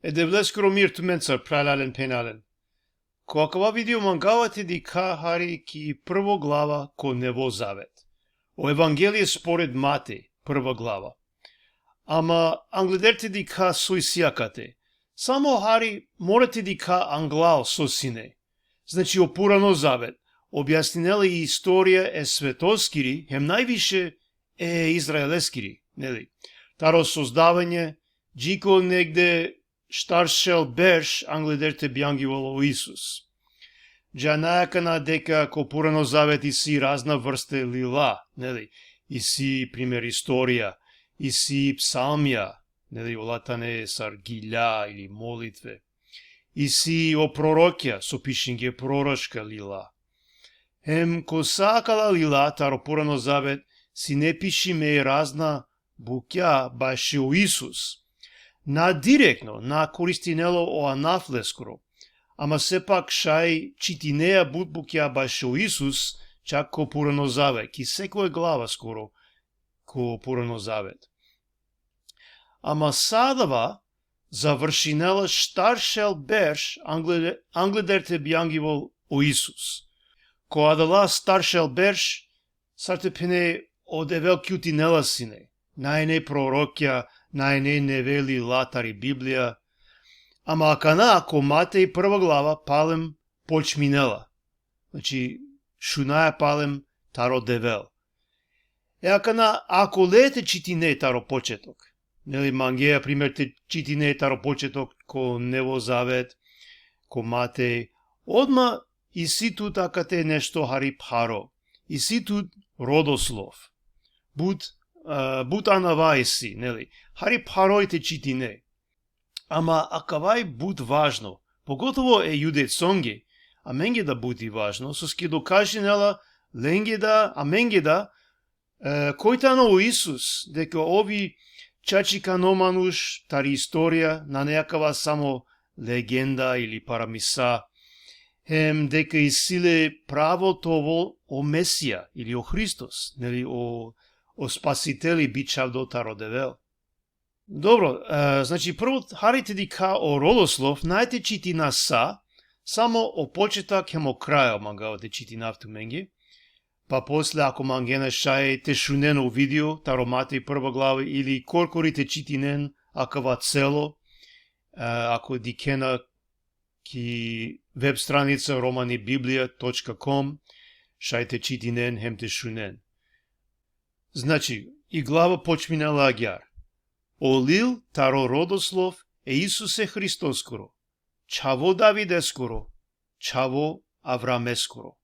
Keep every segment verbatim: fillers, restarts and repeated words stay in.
E Devleskoro mir tumencar, phralalen, phenjalen. Ko akava video mangava te dikha hari ki prvo glava ko Nevo Zavet. O Evangelie spored Matej, prva glava. Ama angleder te dikha so isi akate. Samo hari mora te dikha anglal so sine. Znači, o Purano Zavet objasninela i istorija e svetoskiri, hem najviše e Izraeleskiri, neli? Taro sozdavanje, dži ko negde štar šel berš angleder te bijangivol o Isus. Džanaja akana deka ko Purano Zavet isi razna vrste lila, neli? Isi, primer, istorija, isi psalmija, neli, ola tane sar gilja ili molitve. Isi o prorokja, so pišinge proroška lila. Hem ko sa akala lila taro Purano Zavet sine pišime razna bukja bašo Isus. Na direktno, na koristinela o anav leskoro, ama sepak šaj čitineja but bukja bašo Isus, čak ko Purano Zavet, ki sekoj glava skoro ko Purano Zavet. Ama sa adava završinela štar šel berš angle-, angleder te bijangivol o Isus. Ko adala štar šel berš, sar te phene, o Devel kjutinela sine. Nane prorokja, nane neve lila tari Biblija. Ama akana ko Matej prva glava palem počminela. Znači, šunaja palem taro Devel. E akana, ako le te čitine taro početok. Neli, mangea, primer, te čitine taro početok ko Nevo Zavet, ko Matej, odma isi tut akate nešto hari pharo. Isi tut rodoslov. But, e, but anava isi, neli? Hari pharo i te čitine. Ama akavaj but važno, pogotovo e Judeconge, amenge da but i važno, soske dokažinela lenge da, amenge da, e, koj tano o Isus, deka ov i čačikano manuš tari istorija, nane akava samo legenda ili paramisa, hem deka isi le pravo te ovel o Mesija ili o Hristos, neli, o, o Spasiteli bičhavdo taro Devel. Dobro, e, znači, prvo hari te dikha o rodoslov, nane te čitina sa, samo o početak hem o krajo mangava te čitinav tumenge. Pa posle, ako mangena, šaj te šunen o video taro Matej prva glava ili korkori te čitinen akava celo, e, ako dikhena ki web stranica romanibiblija točka kom, šaj te čitinen hem te šunen. Znači, i glava počminela agjaar. O lil taro rodoslov e Isuse Hristoskoro, čhavo Davideskoro, čhavo Avrameskoro.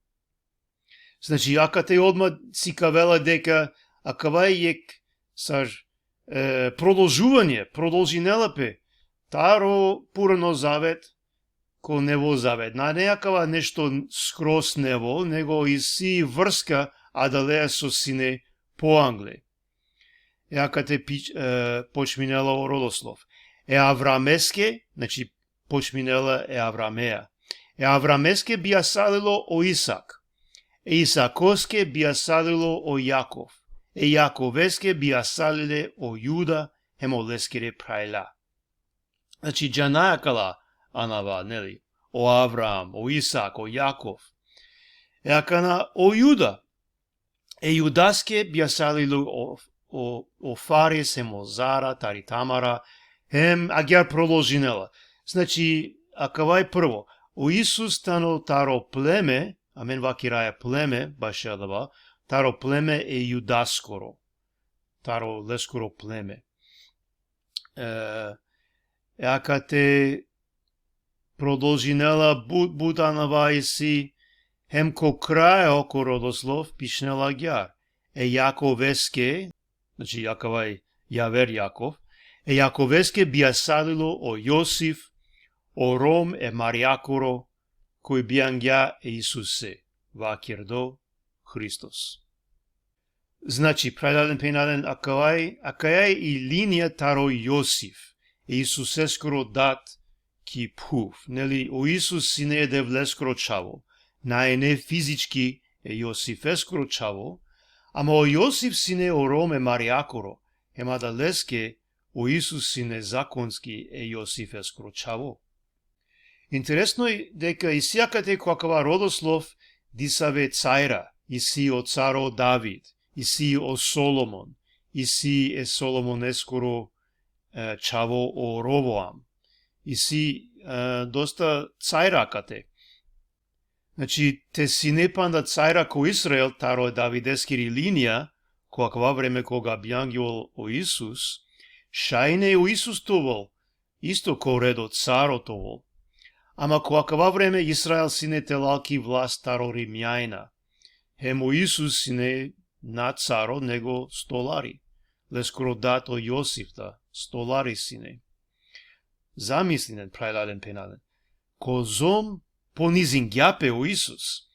Znači, akate odma sikavela deka akava i jekh sar, e, prodolžuvanje, prodolžinela pe taro Purano Zavet ko Nevo Zavet. Nane akava nešto skroz nevo, nego isi vrska adaleja so sine poangle. E akate pič-, e, počminela o rodoslov. E Avrameske, znači, počminela e Avramea. E Avrameske bijasalilo o Isak. E Isakoske bijasalilo o Jakov. E Jakoveske bijasalile o Juda hem oleskere phralja. Znači, džanaja akala anava, neli? O Avram, o Isak, o Jakov. E akana o Juda. E Judaske bijasalilo o, o, o Fares hem o Zara tari Tamara, hem agjaar prodolžinela. Znači, akava i prvo, o Isus tano taro pleme, amen vakeraja pleme, bašo adava, taro pleme e Judaskoro, taro leskoro pleme. E, e akate prodolžinela but, but anava isi, hem ko krajo, ko rodoslov, pišinela agjaar. E Jakoveske, znači, akava i javer Jakov, e Jakoveske bijasalilo o Josif, o rom e Marijakoro, koj bijangja e Isuse, vakerdo Hristos. Znači, phralalen, phenjalen, akava i, akaja i linija taro Josif, e Isuseskoro dat ki phuv, neli, o Isus sine e Devleskoro čhavo, nane fizički e Josifeskoro čhavo, ama o Josif sine o rom e Marijakoro, hem adaleske O Isus sine zakonski e Josifeskoro čhavo. Interesno i deka isi akate ko akava rodoslov disave cajra, isi o caro David, isi o Solomon, isi e Solomoneskoro e, čhavo o Rovoam, isi e, dosta cajra akate. Znači, te sine panda cajra ko Izrael, taro e Davideskiri linija, ko akava vreme koga bjangjol o Isus, šaj ine o Isus te ovel, isto ko redo caro te ovel. Ama ko akava vreme Izrael sine telal ki vlast taro Rimjajna. Hem o Isus sine na caro nego stolari. Leskoro dat o Josif da stolari sine. Zamislinen, phralalen, phenjalen. Kozom ponizingja pe o Isus.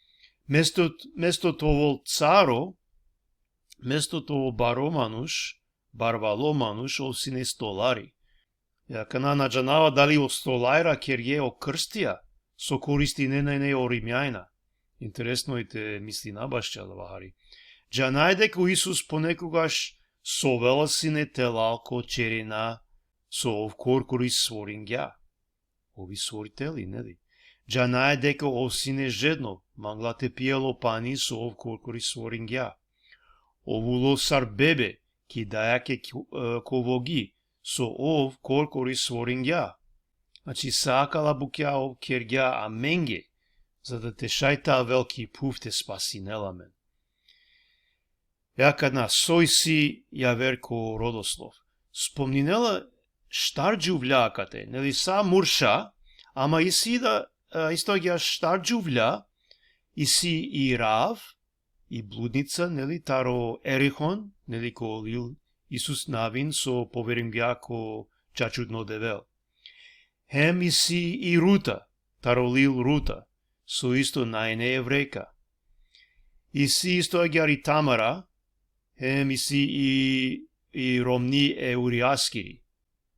Mesto, mesto te ovel caro, mesto te ovel baro manuš, barvalo manuš, ov sine stolari. Ja, akana na džanava dali o stolajra kergje o krstija, so koristinena ine o Rimjajna. Interesno i te mislina bašo adava hari. Džanaja deka o Isus ponekogaš sovela sine telal ko čerina so ov korkori stvoringja. Ov i stvoriteli, neli? Džanaja deka ov sine žedno, mangla te pijel o pani so ov korkori stvoringja. Ov ulo sar bebe, ki dajake ki-, e, ko vogi, so ov korkori stvoringja. Znači, sa akala bukja ov kergja amenge, za da te šaj te avel ki phuv te spasinel amen. Ja, akana so isi javer ko rodoslov. Spomninela štar džuvlja akate, neli, sa murša, ama isi da, e, isto agjaar štar džuvlja, isi i rav, i bludnica, neli, taro Erihon, neli, ko lil Isus Navin so poveringja ko čačutno Devel. Hem isi i Ruta, taro lil Ruta, so isto na ine Evrejka. Isi isto agjaar i Tamara, hem isi i, i romni e Urijaskiri.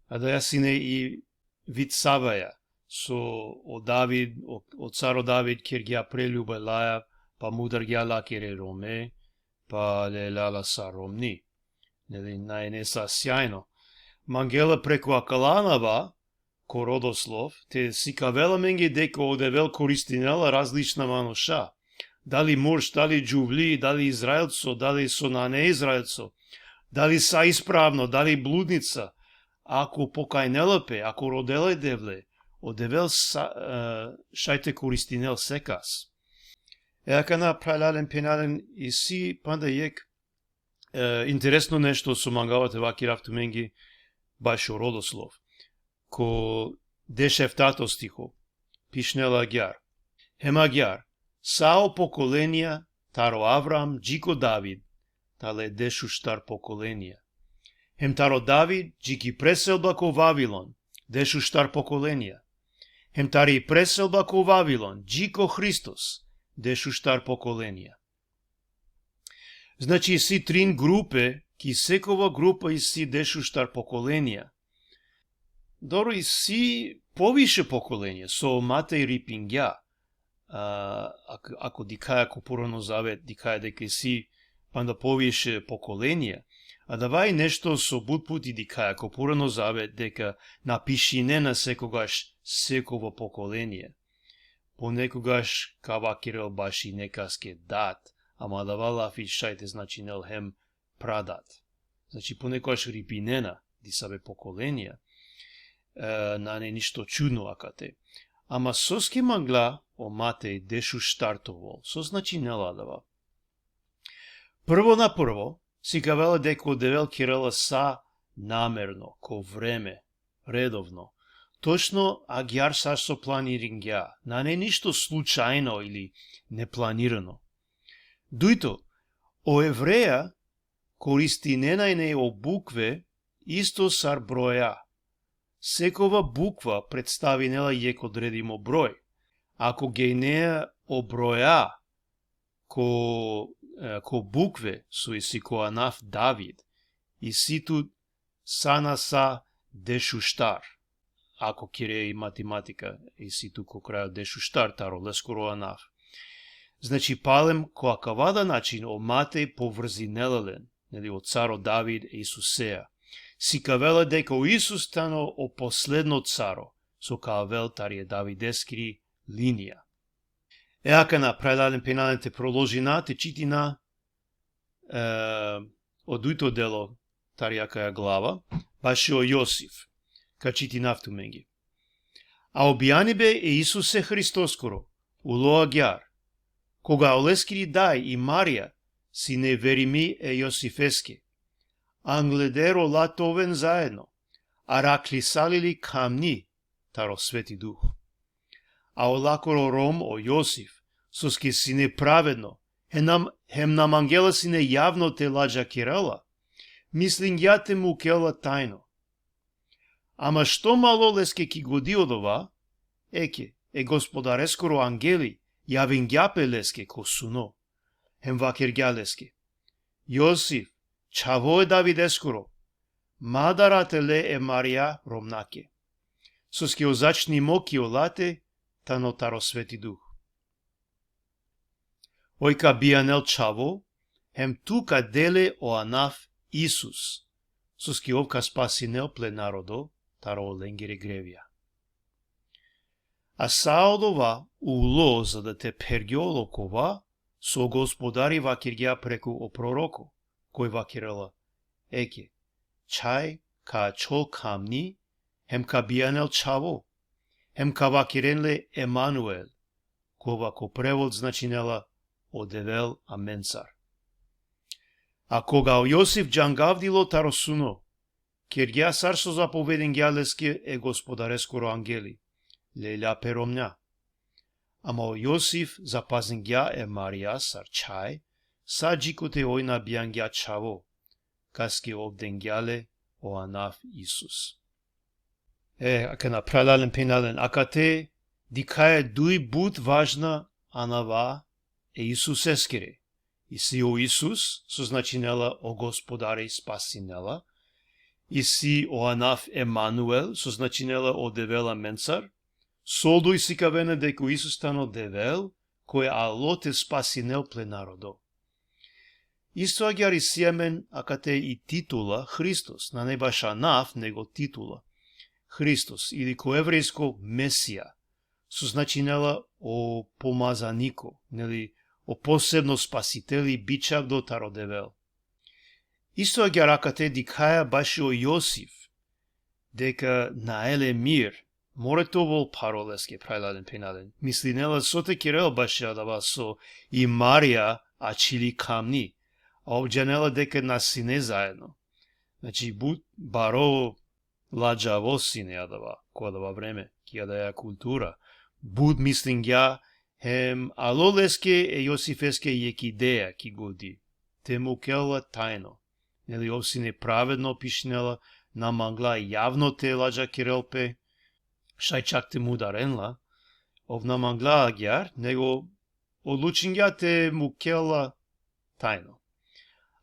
Adaja sine i Vitsavaja, so o David, o, o caro David kergja preljuba laja, pa mudargja lakere rome, pa lelja la sar romni. Neli, na ine sa sjajno. Mangela preku akala anava, ko rodoslov, te sikavel amenge deka o Devel koristinela različna manuša. Dali murš, dali džuvli, dali Izraelco, dali so nane Izraelco, dali sa ispravno, dali bludnica, ako pokajnela pe, ako rodela e Devle, o Devel sa, e, šaj te koristinel sekas. E, akana, phralalen, phenjalen, isi panda jekh, e, interesno nešto so mangava te vakerav tumenge bašo rodoslov. Ko dešeftato stiho, pišinela agjaar. Hem agjaar, sa o pokolenija, taro Avram, dži ko David, tale dešuštar pokolenija. Hem taro David, dži ki preselba ko Vavilon, dešuštar pokolenija. Hem tari preselba ko Vavilon, dži ko Hristos, dešuštar pokolenija. Znači, isi trin grupe, ki sekova grupa isi dešuštar pokolenija. Dobro, isi poviše pokolenija, so Matej ripingja. A, ak-, ako dikhaja ko Purano Zavet, dikhaja deka isi panda poviše pokolenija. Adava i nešto so but puti dikhaja ko Purano Zavet, deka na pišinena sekogaš sekova pokolenija. Ponekogaš ka vakerel baši nekaske dat, ama adava lafi šaj te značinel hem pradat. Znači, ponekogaš ripinena disave pokolenija, e, nane ništo čudno akate. Ama soske mangla o Matej dešuštar te ovel? So značinela adava? Prvo na prvo, sikavela deka o Devel kerela sa namerno, ko vreme, redovno. Točno agjaar sar so planiringja, nane ništo slučajno ili neplanirano. Dujto, o Evreja koristinena ine o bukve isto sar broja. Sekova bukva predstavinela jekh odredimo broj. Ako gejnea o broja ko, e, ko bukve so isi ko anav David, isi tu sa na sa dešuštar. Ako kere i matematika, isi tu ko krajo dešuštar taro leskoro anav. Znači, palem ko akava da način o Matej povrzinela len, neli, o caro David e Isusea. sikavela deka o Isus tano o posledno caro, so ka avel tari e Davideskiri linija. E akana, phralalen, phenjalen, te prodolžina te čitina, e, o dujto delo tari akaja glava, bašo Josif, ka čitinav tumenge. A o bijanibe e Isuse Hristoskoro ulo agjaar, koga oleskiri daj i Marija sine verimi e Josifeske, angleder ola te oven zaedno, a rakhlisalili kamni taro Sveti Duh. A olakoro rom o Josif, soske sine pravedno, hem na, hem na mangela sine javno te ladžakirela, mislingja te mukel la tajno. Ama što malo leske ki godi odova, eke, e Gospodareskoro angeli javingja pe leske ko suno, hem vakergja leske: Josif, čhavo e Davideskoro, ma dara te le e Marija romnake, soske o začnimo ki olate tano taro Sveti Duh. Oj ka bijanel čhavo, hem tu ka de le o anav Isus, soske ov ka spasinel ple narodo taro olengere grevja. A sa odova ulo za da te phergjol okova so o Gospodari vakergja preku o proroko, koj vakerela: Eke, čhaj ka ačhol kamni, hem ka bijanel čhavo, hem ka vakeren le Emanuel, kova ko prevod značinela o Devel amencar. A koga o Josif džangavdilo taro suno, kergja sar so zapovedingja leske e Gospodareskoro angeli, lelja pe romnja. Ama o Josif zapazingja e Marija sar čhaj, sa džikote oj na bijangja čhavo, kaske ov dengja le o anav Isus. E, akana, phralalen, phenjalen, akate dikhaja duj but važna anava e Isuseskere. Isi o Isus, so značinela o Gospodari spasinela, isi o anav Emanuel, so značinela o Devel amencar, solduj sikavena deka o Isus tano Devel, koj alo te spasinel ple narodo. Isto agjaar isi amen akate i titula Hristos, nane baš anav, nego titula Hristos, ili ko evrejsko Mesija, so značinela o pomazaniko, neli, o posebno spasiteli bičhavdo taro Devel. Isto agjaar akate dikhaja bašo Josif, deka nae le mir, more te ovol pharo leske, phralalen, phenjalen. Mislinela so te kerel bašo adava so i Marija ačhili kamni, a ov džanela deka na sine zaedno. Znači, but baro ladžavo sine adava, ko adava vreme, ki adaja kultura. But mislingja, hem alo leske e Josifeske jekh ideja ki godi, te mukel la tajno. Neli, ov sine pravedno, pišinela, na mangla javno te ladžakirel pe, šaj čak te mudaren la, ov na mangla agjaar, nego odlučingja te mukel la tajno.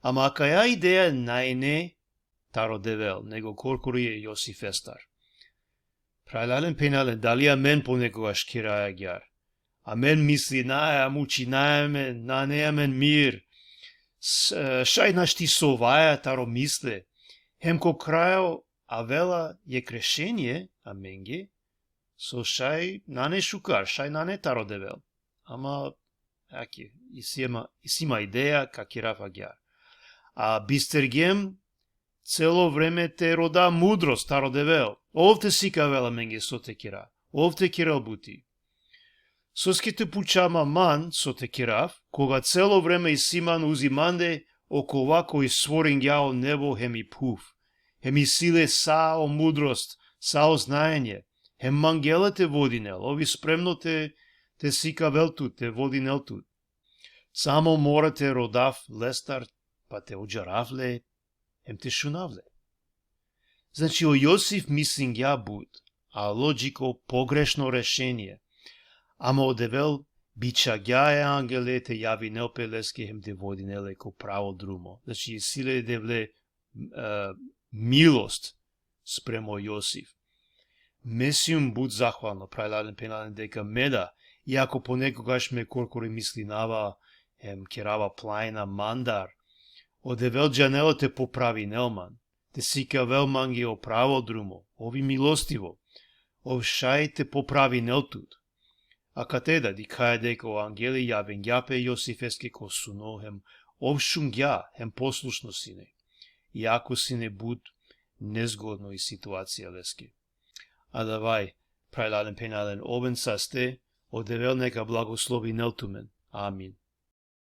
Ama akaja ideja na ine taro Devel, nego korkori e Josifestar. Phralalen, phenjalen, dali amen ponekogaš keraja agjaar? Amen mislinaja, mučinaja amen, nane amen mir, s-, e, šaj našti sovaja taro misle, hem ko krajo avela jekh rešenie amenge, so šaj nane šukar, šaj nane taro Devel. Ama, ake, isi ma, isi ma ideja, ka kerav agjaar. A bistergjem celo vreme te roda mudrost taro Devel. Ov te sikavel amenge so te kera. Ov te kerel buti. Soske te puča ma man so te kerav, koga celo vreme isi man uzi mande okova koj stvoringja o nebo hem i phuv, hem isi le sa o mudrost, sa o znanje, hem mangela te vodinel, ov i spremno te, te sikavel tut, te vodinel tut. Samo mora te rodav lestar, pa te odžarav le, hem te šunav le. Znači, o Josif mislingja but, alo dži ko pogrešno rešenie, ama o Devel bičhagja e angele te javinel pe leske hem te vodinel le ko pravo drumo. Znači, isi le e Devle, e, milost spremo Josif. Me sijum but zahvalno, phralalen, phenjalen, deka me da, iako ponekogaš me korkori mislinava, hem kerava plajna mandar, o Devel džanela te popravinel man. te sikavel mange o pravo drumo, ov i milostivo, ov šaj te popravinel tut. Akate da dikhaja deka o angeli javingja pe Josifeske ko suno hem ov šungja hem poslušno sine. Iako sine but nezgodno i situacija leske. Adava i, phralalen phenjalen, oven saste, o Devel neka blagoslovinel tumen. Amin.